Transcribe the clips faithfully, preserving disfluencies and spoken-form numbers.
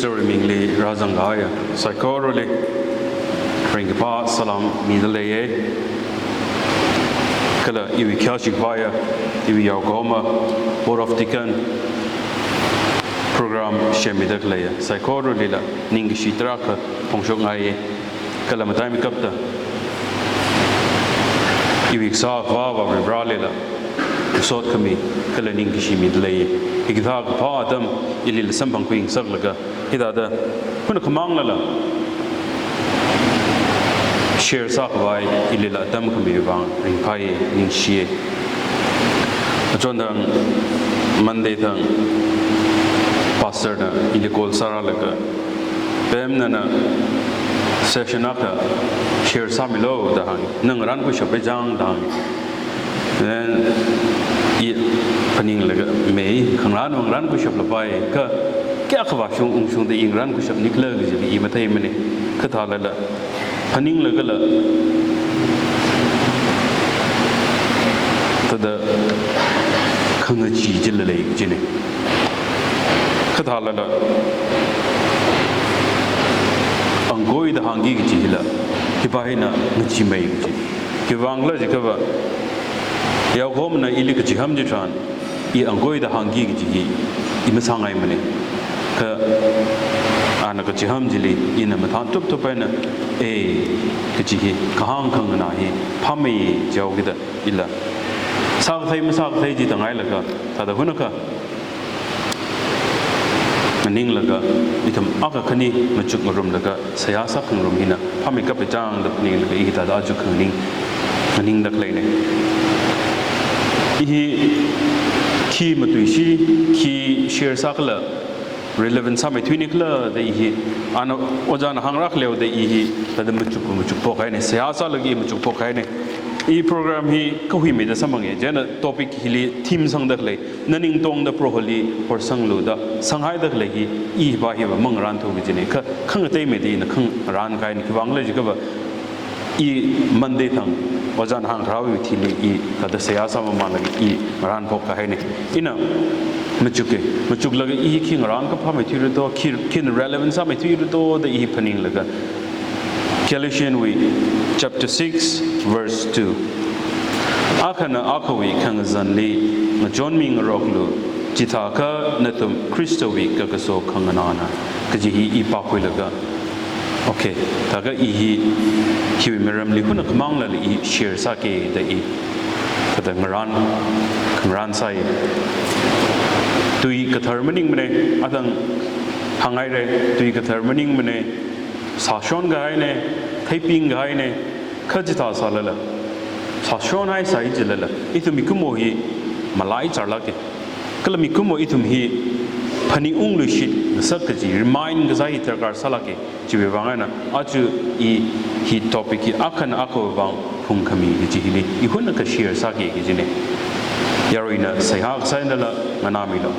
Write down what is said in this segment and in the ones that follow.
Iwui mingli rāzangkahaiya saikorali ringkaphā salam mida leiya. Kala iwui khayāshi khavaiya, iwui yaokahoma, Board of Deacon, program shemmida khaleiya saikoralila ningkashi tarākha phongshokngaiya. Kala mataimeikapta iwui kasā Akhava Varivarālila masot khami kala ningkashi mida leiya. Hikathā kaphā atam ilila samphangkhuingasaklaga, hithāda hunakhamanglala share sākhavai ilila atam khami vang ringphāya, ningshiya. Achonthang Monday thang pastor na ili call sārālaga, "Pem, nana session akha share sāmilu," da hānga. "Ngarānkhuishapa chang," da hānga. Then i phaninglaga, "Mei, khangarān mangarānkhuishaplapai, kha kayākha vāshung ungshungda i ngarānkhuishapnikhala," kaji i matheimana. Kha thālala phaninglagala thāda khangachee chila lei kajina. Kha thālala angoi da hāngki kaji hila, hipa hina ngacheemei kaji. Khiwuivangkhala jiakhava, yaokahomana ili kachiham chitharan, i angoi da hāngki kaji hi i masāngaimana. Kha ana kachiham chili ina mathān tuptup eina, "E," kaji hi, kahāng khanganā hi phāmeiya jihaokida ila sākathei masākathei chi tāngailaga, thāda hunakha nganinglaga, ithum akha khani machuk ngarumlaga seihā sākhangarum hina phāmeikapa chang da phaninglaga, i hithāda aja khanganing nganingda khaleina. I hi khi matuishi, khi share sākhala relevant sāmeithuinikhala da i hi, ana ojāna hāngrākhaleihaoda i hi thāda machuk, machukphok kahaina, seihā sālaga i machukphok kahaina. I program hi kahuimeida samphanga, chieina topic hili theme sangda khalei, "Naning tongda Proholi horsanglu" da sanghaida khalei hi, i hipa hiva mangarānthu kajina. Kha khangateimeida ina khangarān kahaina. Khiwuivangkhala jiakhava, i Monday thang ojāna hāngkharāwui thili i thāda seihā sāmamānlaga i ngarānphok kahaina. Ina machuka, machuklaga i khi ngarān kaphā meithuira to, khi, khina relevant sāmeithuira to da i phaninglaga, Galatians wui chapter six verse two. Akhana akhawui khangazanli ngachonmingaroklu, chithākha nathum Khristawui kakaso khanganāna, kaji hi i pākhuilaga, okay, thākha i hi, hiwui maramli hunakhamanglala i share sāki da i thāda ngarān, khangarān sāi. Tui kathar maningmana, athang hānghaira, tui kathar maningmana, sāshon kahaina, theiping kahaina, kha chithā sālala, sāshon haisai chilala, ithum mikumo hi malaichārlāka. Kala mikumo ithum hi phaningungluishit ngasak kaji remind kasā hi darkar sālāka. Chiwui vang eina aja i hi topic hi akhana akhawui vang phungkhami kaji hili i hunakha share sāki kajina. Yaruina seihā kasā einala nganāmilu.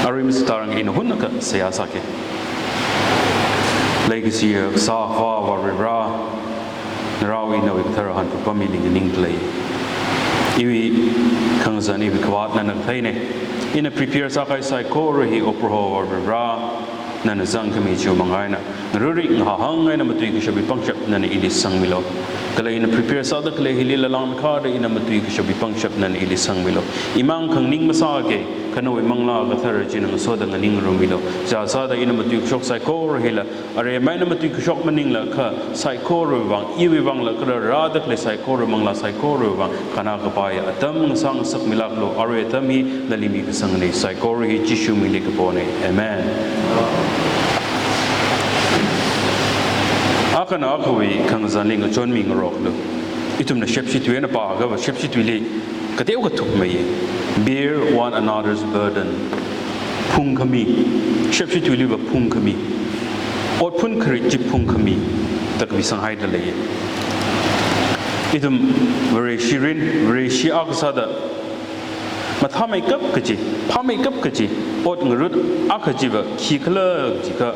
Arui masātharan ina hunakha seihā sāki. Leikashi kasā Akhava Varivarā, narao ina nawui kathara hanphut pamli nganingda lei. Iwui khangazan, iwui khavāt nana katheina. Ina prepare sākahai saikora hi, O Proho Varivarā, nana zangkhami chiwui manga eina, ngarurik ngahāhang eina matuikashapwui pangshap nana ili sangmilu. Kala ina prepare sāda khalei hili lalang khada ina matuikashapwui pangshap nana ili sangmilu. Imang khanganing masāki, kha nawui Manglā Kathara china ngasoda nganingngarummilu. Chithāda ina matuikashok saikora hila, aremai eina matuikashok maningla kha saikorawui vang, iwui vangla kala rāda khalei saikora, manglā saikorawui vang, kannā kapaiya atam ngasāngasakmilāklu. Arui atam hi nali mikasangna, saikora hi Jishu mingli kapona. Amen. Akhana akhawui khangazanli ngachonmingaroklu. Ithumna shepshi tui eina pāakhava, shepshi tuili kateokha thukmeiya. Bear one another's burden. Phungkhami. Shepshi tuiliva phungkhami. Otphun kharit chi phungkhami, da kapisanghaida leiya. Ithum Vareshi rin, Vareshi akha sāda, mathāmeikap kaji, phāmeikap kaji ot ngarut akha chiva khikhala jiakha,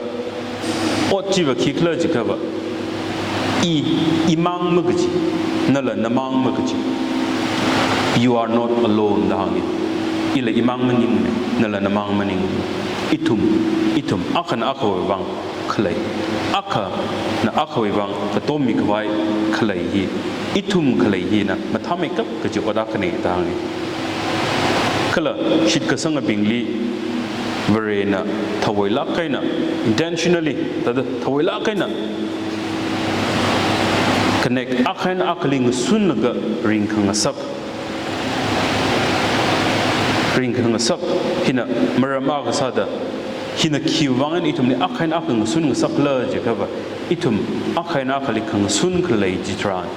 ot chiva khikhala jiakhava, i, imang makaji, nala namang makaji. You are not alone da hānga. Ila imang maning, nala namang maning. Ithum, ithum, akhana akhawui vang khalei. Akhana akhawui vang katommi khavai khalei hi, ithum khalei hina mathāmeikap kaji ot akhana da hānga. Kala shitkasangabingli Varena thawui lāk eina, intentionally, thāda thawui lāk eina connect akha eina akhali ngasunlaga ringkhangasak, ringkhangasak hina maram akha sāda, hina khiwui vang eina ithumli akha eina akha ngasun ngasakla jiakhava, ithum akha eina akhali khangasun khalei chitharan,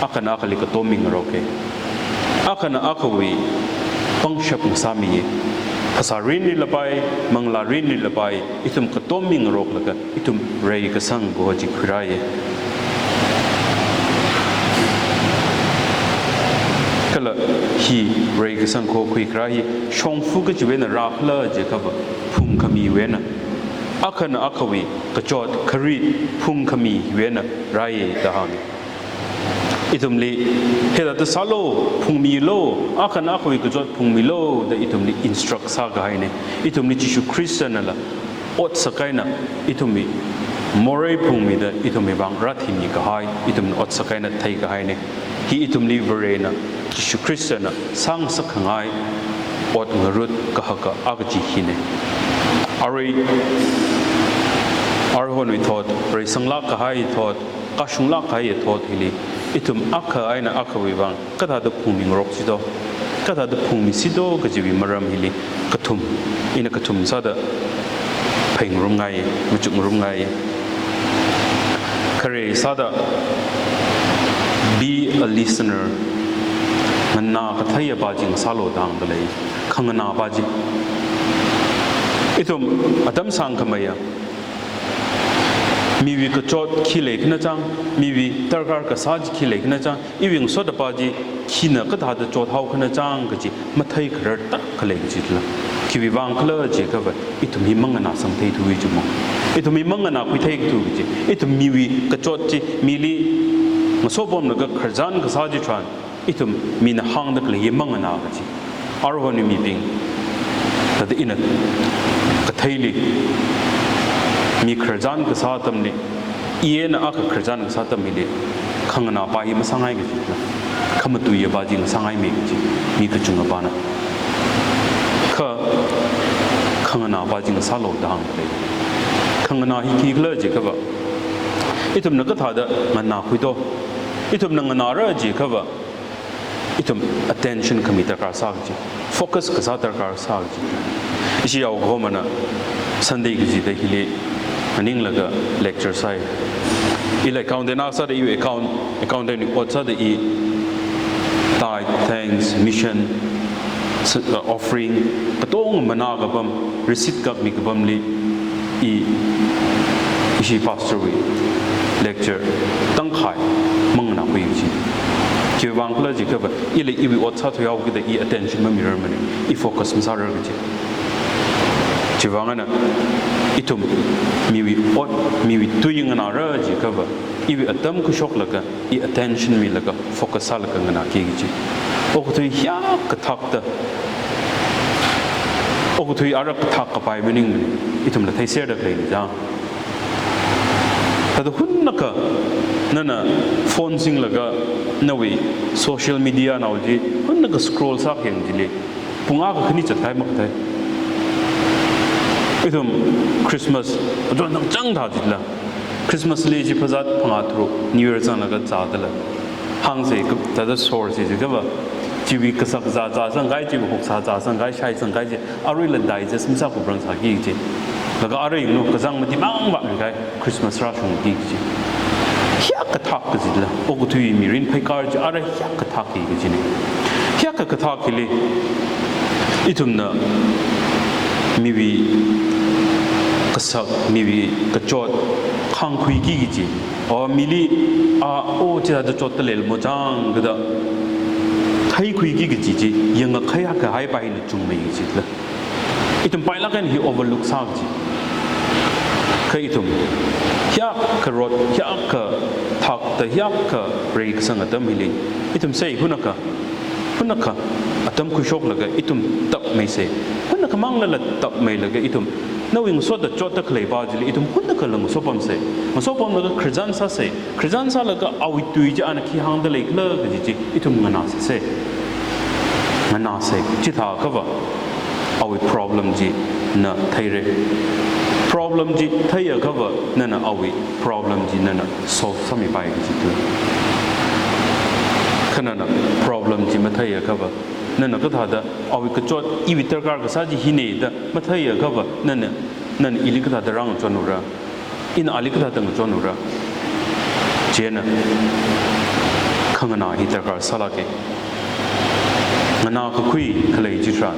akhana akhali katommi ngaroka. Akhana akhawui pangshap ngasāmiya. Phasā rinli lapai, manglā rinli lapai, ithum katommi ngaroklaga ithum reikasang kaho chi khuirāya. Kala hi reikasang kaho khuikharā hi shongfa kachiwui eina rākhala jiakhava, phungkhamiwui eina. Akhana akhawui kachot kharit phungkhamiwui eina rāya da hānga. Ithumli, hithāda sālu, phungmilu, akhana akhawui kachot phungmilu da ithumli instruct sākahaina. Ithumli Jishu Khristanala otsak eina, ithumli morei phungmida, ithumwui vang rāthimi kahai, ithumli otsak eina theikahaina. Hi ithumli Varena, Jishu Khristana sāngasakkhangai ot ngarut kahaka akha chi hina. Arui, aruihonwui thot, reisanglāk kahai thot, kashunglāk kahai thot hili, ithum akha eina akhawui vang kathāda phungmi ngarok chito, kathāda phungmi sito kajiwui maram hili kathum, ina kathum sāda pheingarumngai, machukngarumngai. Khare sāda, be a listener. Nganā katheiya pa chi ngasālu da hāngdalei. Khanganā pa chi. Ithum atam sāngkhameiya, miwui kachot khi leikhana chang, miwui darkar kasā chi khi leikhana chang, iwui ngasotda pa chi khina kathāda chothaokhana chang kaji matheikharar tarākha lei kajila. Khiwui vang khala jiakhava, ithum hi manganāsangtheithuwa chimo. Ithum hi manganākhuitheithu kaji. Ithum miwui kachot chi mili ngasopamlaga khararchan kasā chitharan, ithum mina hāngda khalei hi manganā kaji. Aruihonwui mibing, thāda ina katheili, mi khararchan kasā atamli, ina akha khararchan kasā atam hili, khanganā pa hi masāngai kajila, khamatuiya pa chi ngasāngaimei kaji, mi kachungkhana. Kha khanganā pa chi ngasālu da hāngdalei. Khanganā hi khikhala jiakhava, ithumna kathāda nganākhuito. Ithumna nganāra jiakhava, ithum attention khami darkar sā kaji, focus kasā darkar sā kaji. Ishi yaokahomana Sunday kajida hili maninglaga lecture sāi. Ila accountant akha sāda iwui account, accountant wui ot sāda i tithe, thanks, mission, s-, uh, offering, katonga manā kapam, receipt kapmi kapamli, i, ishi pastor wui lecture tangkhai manganākhui kaji. Khiwui vang khala jiakhava, ila iwui ot sāthuihaokida i attention mamirarmana, i focus masārar kaji. Chiwui vang eina ithum miwui ot, miwui tui nganāra jiakhava, iwui atam khuishoklaga, i attention milaga focus sālaga nganāki kaji. Okathui hiyākha thakta, okathui ara kathak kapai maningmana, ithumla theiserda khaleina chang. Thāda hunnakha nana phone singlaga nawui social media nao chi hunnakha scroll sākhayang chili, pung akha khani chatkahai makathei. Ithum Christmas, achon thangchang thā chila, Christmas li chi phazat phangā tharuk, New Year zanglaga zādala, hāngsa ka, thāda sorsa jiakhava, chiwui kasak zā zāsangkahai, chiwui hoksā zāsangkahai, shaisangkahai chi aruila digest masākupranglāki kaji. Laga arui yanglu, kazang mati mang mang mikahai Christmas rāshungki kaji. Hiyākha thak kajila, okathui mirin pheikar chi ara hiyākha thakki kajina. Hiyākha kathak hili, ithumna miwui kasak, miwui kachot khāngkhuiki kaji. O mili, a, o chithāda chotdalei mo chang kada theikhuiki kaji chi, yangakhaikahai pa hina chungmei kajila. Ithum pailāk eina hi overlook sā kaji. Kha ithum hiyākha rot, hiyākha thakta, hiyākha reikasang atam hili, ithum sei hunnakha Hunakha atam khuishoklaga ithum tapmeisa. Hunakha manglala tapmeilaga ithum, nawui ngasoda chotta khalei pa chili ithum hunakhala ngasopamsa. Ngasopamlaga Christian sāsa. Christian sālaga awui tui chi ana khi hāngda leikhala kaji chi ithum nganāsāsa. Nganāsa. Chithākhava awui problem chi na theira. Problem chi theiakhava nana awui problem chi nana solve sāmipai kaji tui. Kha nana problem chi matheiakhava, nana kathāda awui kachot, iwui darkar kasā chi hina da matheiakhava, nana, nana ili kathāda rāngachonura, ina ali kathāda ngachonura, chieina khanganā hi darkar sālāka. Nganākakhui khalei chitharan,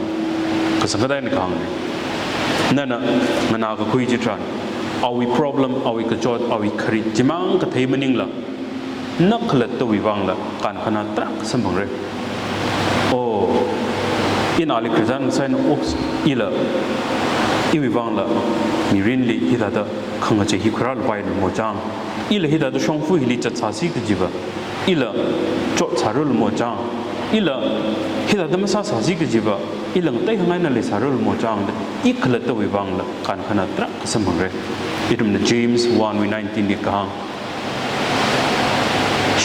kachangkhat eina kahāngna. Nana nganākakhui chitharan, awui problem, awui kachot, awui kharit chimang kathei maningla, na khalattawui vangla kankhanā tarākha samphangra. Oh, ina ali Christian sāhaina, oops, ila, iwui vangla mirinli hithāda khangachei hi khuirālupai lumo chang. Ila hithāda shongfa hili zatsāsi kajiva, ila chotsāra lumo chang. Ila hithāda masāsāsi kajiva, ila ngatei hāngngaina leisāra lumo chang da, i khalattawui vangla kankhanā tarākha samphangra. Ithumna James one wui nineteen li kahāng,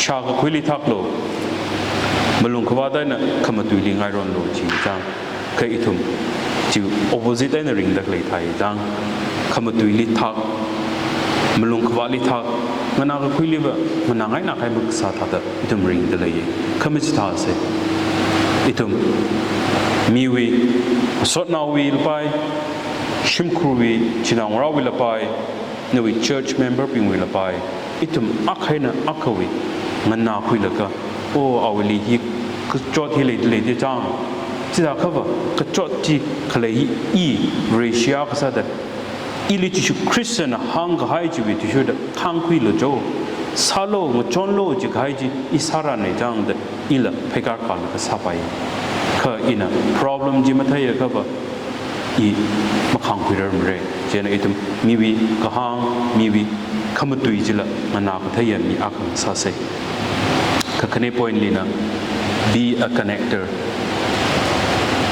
shākakhuili thaklu, malung khavāt eina khamatuili ngaironlu chi chang. Kha ithum chi opposite eina ringda khalei thai chang. Khamatuili thak, malung khavātli thak, nganākakhuiliva nganāngaina kahai makasā thāda ithum ringda leiya. Kha machithāsa. Ithum miwui, sotnaowui lapai, shimkhurwui, chinaongarāwui lapai, nawui church member bingwui lapai, ithum akha eina akhawui nganākhuilaga, oh, awuili hi kachot hi leida leida chang. Chithākhava kachot chi khalei hi i Vareshi akha sāda, ili Jishu Khristana hāngkahai chiwui athishurda khāngkhuilu jo, sālu, ngachonlu jikahai chi i sārana chang da, ila pheikar kala kasāpai. Kha ina problem chi matheiakhava, i makhāngkhuirarmara. Chieina ithum miwui kahāng, miwui khamatui chila nganā katheiya mi akha ngasāsa. Kakhane point lina, be a connector.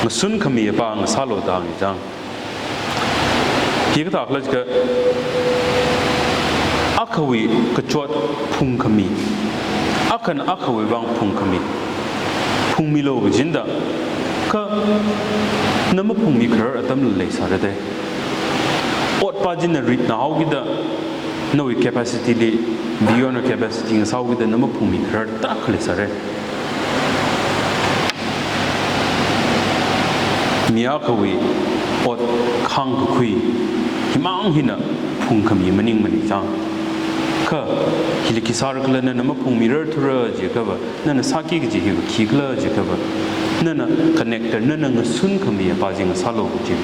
Ngasun khamiya pa ngasālu da hānga chang. Hikathā khala jiakha, akhawui kachot phungkhami, akhana akhawui vang phungkhami. Phungmilu kajina da, kha na maphungmikharar atamla leisāra da. Otpa china ritnā haokida, nawui capacity li beyond your capacity ngasāhaokida na maphungmikharar tarākha leisāra. Mi akhawui ot khāngkakhui himang hina phungkhami maningmana chang. Kha hili khi sārakhala nana maphungmirarthura jiakhava, nana sāki kaji hiva khikhala jiakhava, nana connector, nana ngasun khamiya pa chi ngasālu kaji.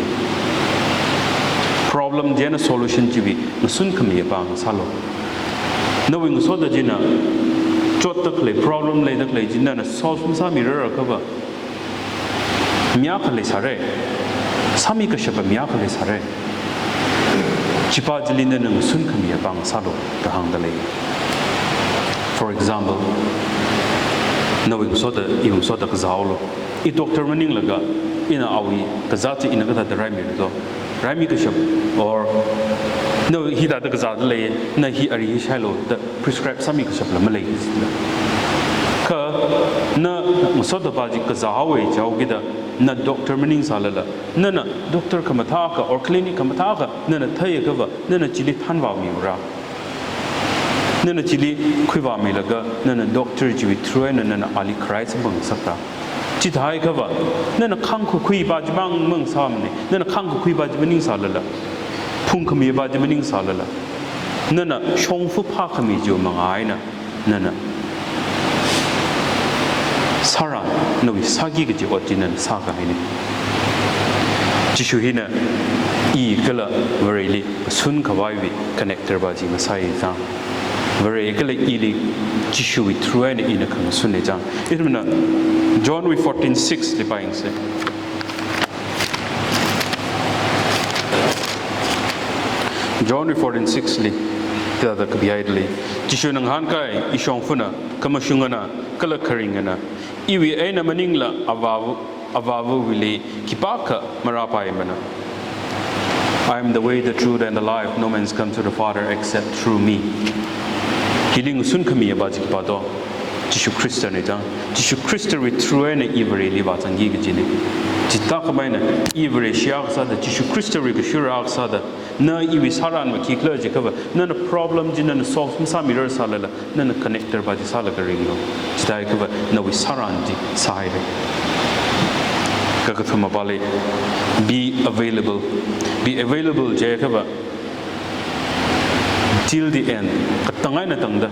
Problem chieina solution chiwui ngasun khamiya pa ngasālu. Nawui ngasoda china chotta khalei, problem leida khalei chi nana solve masāmirarakhava, mi akha leisāra. Sāmi kashapa mi akha leisāra. Chipa chili nana ngasun khamiya pa ngasālu da hāngda lei. For example, nawui ngasoda, iwui ngasoda kazāhaolu. I doctor maninglaga, ina awui kazā chi ina kathāda raimira do. Raimi kashap, or na hithāda kazāda lei, na hi ari hi shailu da prescribe sāmi kashapla malei. Kha na ngasoda pa chi kazāhaowa jihaokida, na doctor maningsālala, nana doctor khamathā akha or clinic khamathā akha nana theiakhava, nana chili thanvāmiura. Nana chili khuivāmilaga, nana doctor chiwui through eina nana ali kharai samphang ngasakra. Chithāhaiakhava, nana khāngkakhui pa chimang mangasāmana, nana khāngkakhui pa chi maningsālala, phungkhami pa chi maningsālala, nana shongfa phākhami chiwui manga eina, nana sāran, nawui sāki kaji ot chi nana sākahaina. Jishu hina i kala Vareli ngasun khavaiwui connector pa chi ngasāi chang. Vare kala ili Jishuwui through eina ina khangasuna chang. Ithumna John wui fourteen six li pāyangsa. John wui fourteen six li, hithāda kapihaida lei. Jishuna ngahānkai, I shongfana, khamashungana, kala kharingana. Iwui eina maningla Avāva, Avāvawuili khipākha marāpaimana. "I am the way, the truth, and the life. No man's come to the Father except through me." Hili ngasun khami ava chi khipā do? Jishu Khristana chang. Jishu Khristawui through eina i Vareli vāzangki kajina. Chithākhamei eina i Vare shiya kasāda, Jishu Khristawui kashura kasāda, na iwui sāranva khikhala jiakhava, nana problem chi nana solve masāmirar sālala, nana connector va chi sālaga ringlu. Chithākahaiva nawui sāran chi sāhaira. Kakathuma pāli, be available. Be available jiakhava, till the end. Katang eina tangda.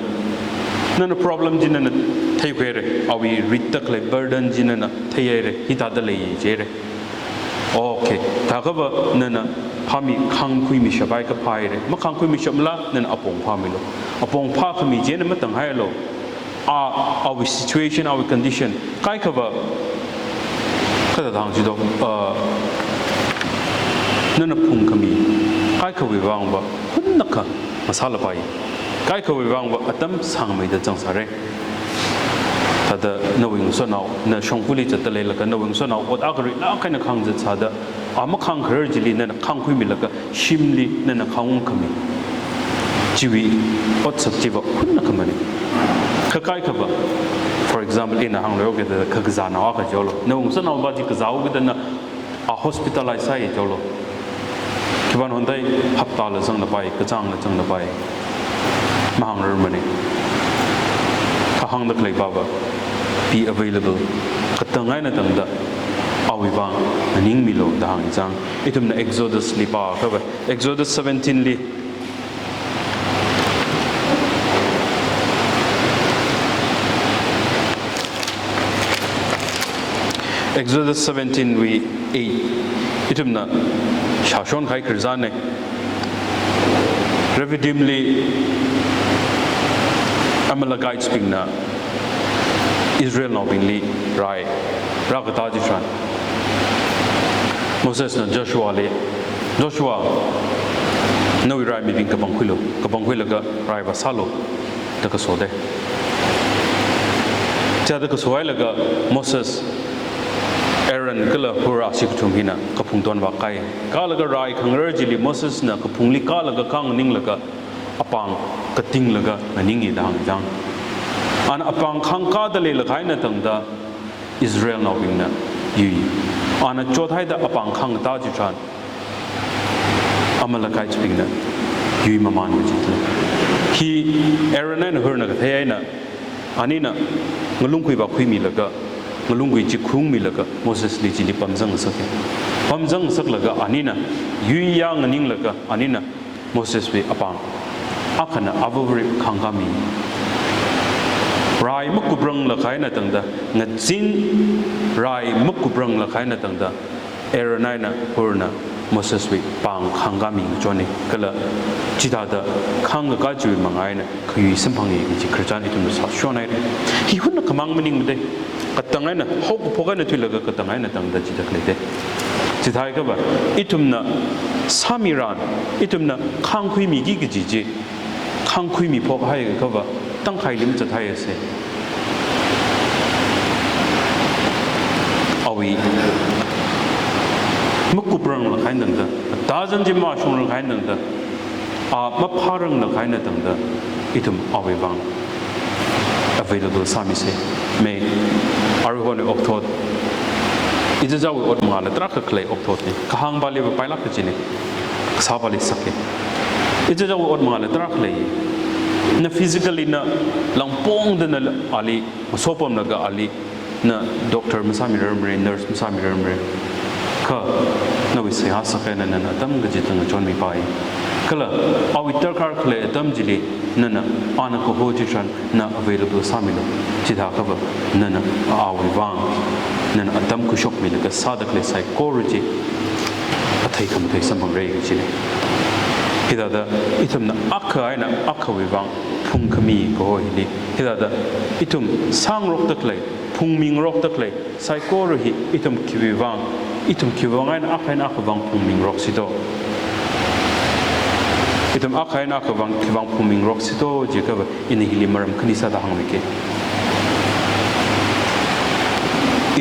Nana problem chi nana theikhuira. Awui ritta khalei burden chi nana theihaira. Hithāda lei jihaira. Okay, thākahaiva nana phāmi khangkhuimi shapai kaphā haira. Makhangkhuimi shapmala, nana apong phāmilu. Apong phākhami chieina matanghaialu. A, awui situation, awui condition, kaikhava, kathāda hāngchido, uh, nana phungkhami kaikhawui vangva hunnakha masālapai. Kaikhawui vangva atam sāngmeida zangsāra. Thāda nawui ngasotnao, na shongfali zatda leilaga nawui ngasotnao ot akha rilāk eina khangzat sāda, a makhangkharar chili nana khangkhuimilaga shimli nana khangungkhami. Chiwui otsak chiva hunnakhamana. Kha kaikhava, for example, ina hānglu kida kakazānao akha jolo. Nawui ngasotnao va chi kazāhaokida na a hospitalize sāi jolo. Khipāna hondai haptala zanglapai, kachāngla zanglapai. Mahāngrarmana. Kha hāngda khalei pava, be available. Katang eina tangda awui vang nganingmilu da hāngi chang. Ithumna Exodus li pāakhava, Exodus seventeen li, Exodus seventeen wui eight. Ithumna shāshon kahai khararchanna. Rephidim li Amalekites bingna Israelnaobingli rai rākatā chitharan, Mosesna Joshua li, "Joshua, nawui raimibing kapangkhuilu, kapangkhuilaga rai vāsālu," da kaso da. Chithāda kasohailaga Moses, Aaron kala Hur ashi kathum hina kaphung ton vākai. Kālaga rai khangarar chili Mosesna kaphungli kālaga khanganinglaga apāng katinglaga nganingi da hāngi chang. Ana apāng khangkāda leilakha eina tangda Israelnaobingna yui. Ana chothaida apāng khangtā chitharan, Amalekites bingna yuimamān kajina. Hi Aaron eina Hurna kathei eina, anina ngalungkhui vākhuimilaga, ngalungkhui chi khaungmilaga, Mosesli chili pamzang ngasaka. Pamzang ngasaklaga anina yuiya nganinglaga, anina Moseswui apāng akhana Avāvali khangkāmi. Rai makupranglakha eina tangda, ngazin rai makupranglakha eina tangda, Aaron eina Hurna Moseswui pāng khangkāmi ngachonne, kala chithāda khangkā kajiwui manga eina khayui samphange kaji khararchan ithumna shāshon haira. Hi hunnakhamang maningmade. Katang eina, haokaphok eina thuilaga katang eina tangda chithāda leide. Chithākahaiva, ithumna sāmiran, ithumna khangkhuimiki kaji chi, khangkhuimiphok haiakhava, tangkhailim zathaiase. Awui makupranglakha eina tangda, tazan chi mashungranglakha eina tangda, a mapharanglakha eina tangda, ithum awui vang available sāmise. Mai, aruihon okthot, ichichāwui ot mangāla tarākha khalei okthotne. Kahāng pali va pailāk kajine. Kasā pali sāke. Ichichāwui ot mangāla tarākha lei. Na physically na langpongda na ali masopamlaga ali na doctor masāmirarmare, nurse masāmirarmare. Kha nawui seihā sākhaina nana atam kachida ngachonmipai. Kala awui darkar khalei atam chili nana ana kaho chitharan na available sāmilu. Chithākahaiva nana awui vang nana atam khuishokmilaga sāda khalei saikora chi athei khamathei samphangra kajine. Hithāda ithumna akha eina akhawui vang phungkhami kaho hili, hithāda ithum sāngarokda khalei, phungmingarokda khalei saikora hi ithum khiwui vang, ithum khiwui vang eina akha eina akha vang phungmingaroksido. Ithum akha eina akha vang khiwui vang phungmingaroksido jiakhava, ina hili maram khani sāda hāngmike.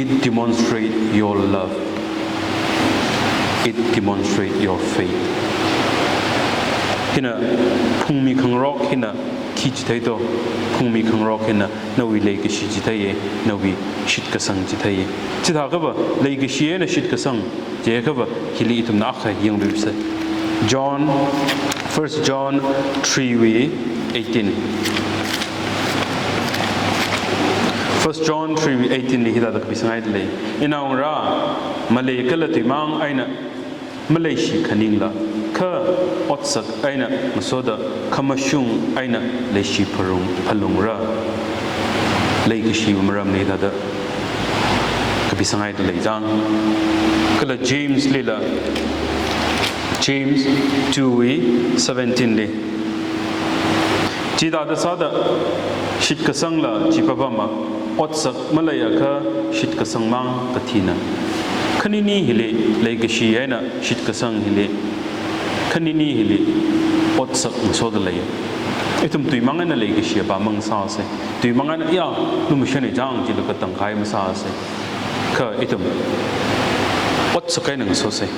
It demonstrate your love. It demonstrate your faith. Hina phungmi khangarok hina khi chithei to, phungmi khangarok hina nawui leikashi chitheiya, nawui shitkasang chitheiya. Chithākhava leikashi eina shitkasang jiakhava hili ithumna akha yangluisa. John, First John three wui eighteen. First John three wui eighteen li hithāda kapisanghaida lei. Inaongarā, malei kala tuimang eina maleishi khaningla, kha otsak eina ngasoda khamashung eina leishi pharung, phalungra. Leikashiwui maramli hithāda kapisanghaida lei chang. Kala James lila, James two wui seventeen li, chithāda sāda shitkasangla chi papama, otsak maleiakha shitkasang mang kathina. Khanini hili leikashi eina shitkasang hili, khanini hili otsak ngasoda lei. Ithum tuimang eina leikashi apam masāsa. Tuimang eina ya, lumashanna chang jilaga tangkhai masāsa. Kha ithum otsak eina ngasosei.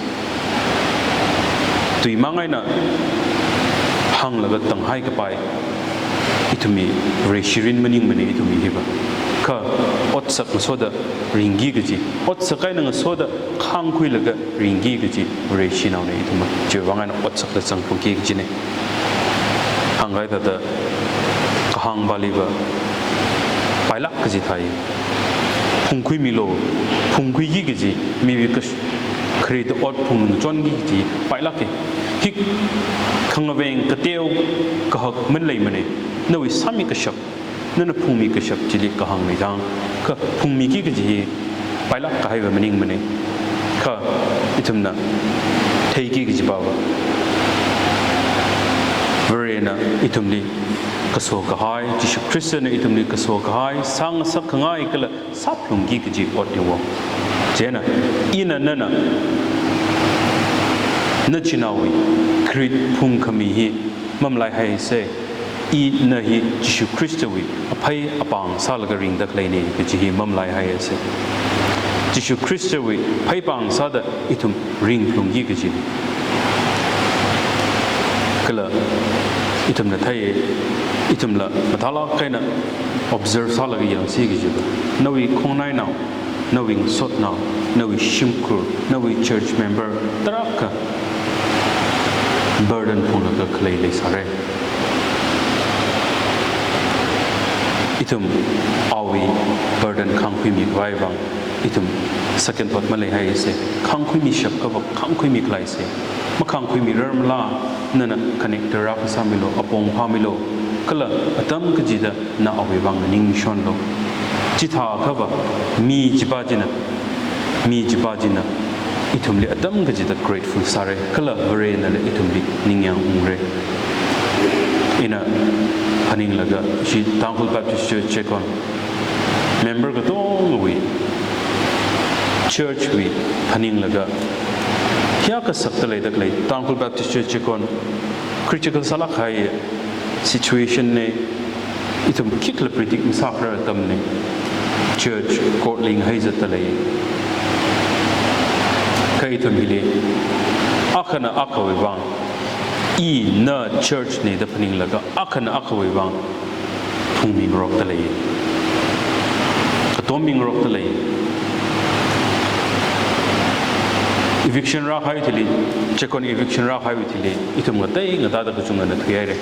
Tuimang eina hānglaga tanghai kapai ithumwui Vareshi mirin maningmana ithumwui hiva. Kha otsak ngasoda ringki kaji, otsak eina ngasoda khāngkhuilaga ringki kaji Vareshinaona ithumva. Chiwui vang eina otsakla zangphungki kajina. Hāngkahai thāda kahāng Paliva pailāk kaji thai. Phungkhuimilu, phungkhuiki kaji, miwui kash-, kharida ot phungchonki kaji pailāka. Hi khangaveng kateo kahak manleimana. Nawui sāmi kashap, nana phungmi kashap chili kahāngna chang. Kha phungmiki kaji hi pailāk kahaiva maningmana. Kha ithumna theiki kaji pava, Varena ithumli kaso kahai, Jishu Khristana ithumli kaso kahai, sāngasak khangai kala sāphalungki kaji otna wo. Chieina, ina nana nachinaowui kharit phungkhami hi mamalaihaisa. Ina hi Jishu Khristawui aphei apāng sālaga ringda khaleina kaji hi mamalaihaisa. Jishu Khristawui aphei pāng sāda ithum ringphalungki kaji. Kala ithumna thei, ithumla mathālāk eina observe sālaga yangsi kajiva, nawui khongnainao, nawui ngasotnao, nawui shimkhur, nawui church member tarākha burden phunglaga khalei leisāra. Ithum awui burden khāngkhuimi khavai vang, ithum second thought maleihaisa. Khāngkhuimishap kava khāngkhuimi khaleisa. Makhāngkhuimirar mala, nana connector akha sāmilu, apong phāmilu, kala atam kachida na awui vang ningshonlu. Chithākhava mi chipa china, mi chipa china ithumli atam kachida grateful sāra, kala Varenala ithumli ningyāng ungra. Ina phaninglaga ishi Tangkhul Baptist Church Checkon member katongawui, church wui phaninglaga, hiyākha sakta leida khalei Tangkhul Baptist Church Checkon critical sālāk kahai situation na, ithum khikhala predict masākharar atamna, church court li ngahaizatta lei. Kha ithum hili akhana akhawui vang, ina church na da phaninglaga akhana akhawui vang phungmingarokta lei. Katommingarokta lei. Eviction rākahai thili, Checkon eviction rākahai thili, ithum ngatei ngatāda kachungana thuihaira.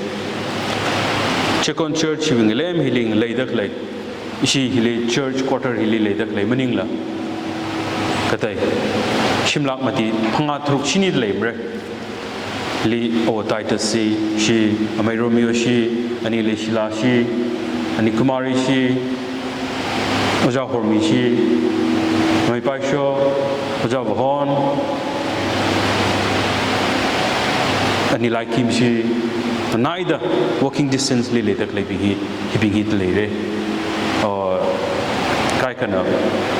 Checkon church hiwui ngalem hili leida khalei, ishi hili church quarter hili leida khalei maningla, katei, shimlak mati phangā tharuk shinida leimara. Li, awo Titus shi, shi, amei Romeo shi, ani Leishila shi, ani Kumari shi, Ojā Hormi shi, amei Paisho, Ojā Vahon, ani Laikim shi, naida walking distance li leida khaleibing hi, hibing hi leira. Uh, kaikhana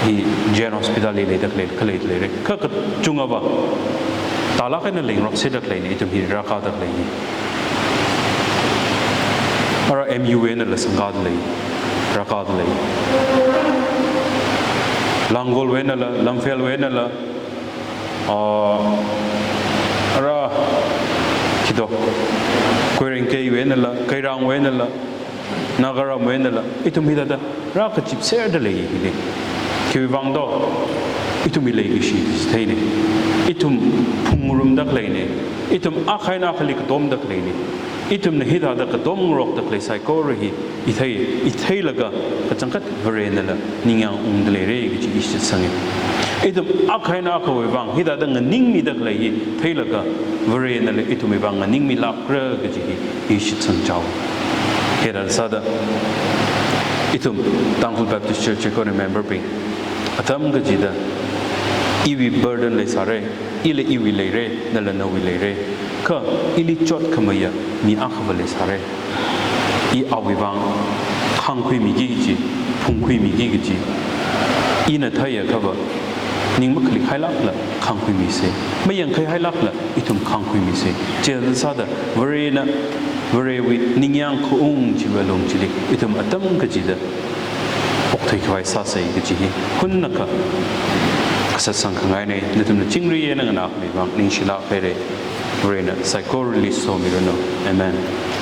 hi Jain Hospital li leida khalei, khalei leira. Kha kachungava, tālāk eina leingarokserda khaleina ithum hi rākāda khalei hi. Ara M U A nala sangkāda lei, rākāda lei. Langolwui einala, Lamfelwui einala, ah, ara, khi do, Koirengkeiwui einala, Keirangwuinala, Nagaramwuinala, ithum hithāda rākachipserda lei hili. Khiwuivang do, ithumwui leikashi theine. Ithum phungrumda khaleine. Ithum akha eina akhali katomda khaleine. Ithumna hithāda katomngarokda khalei saikora hi ithei, itheilaga kachangkhat Varenala ningyāng ungda leire kaji i shitsange. Ithum akha eina akhawui vang hithāda nganingmida khalei hi theilaga Varenala ithumwui vang nganingmilākra kaji hi i shitsang chao. Hithāda sāda ithum Tangkhul Baptist Church eina member bing atam kachida iwui burden leisāre, ila iwui leire, nala nawui leire. Kha ili chotkhamayā mi akhava leisāre. I awui vang khāngkhuimiki kaji, phungkhuimiki kaji, ina theiakhava, ning makhalik hailākla khāngkhuimise. Mayangkhai hailākla ithum khāngkhuimise. Chieina sāda Varena, Varewui ningyāng khaung chiwui alung chili ithum atam kachida okthuikhavai sāsei kaji hi hunnakha kasā sangkhangaine. Nathumna chingri eina nganākhami vang ningshilāk haire. Varena saikorali somiranu. Amen.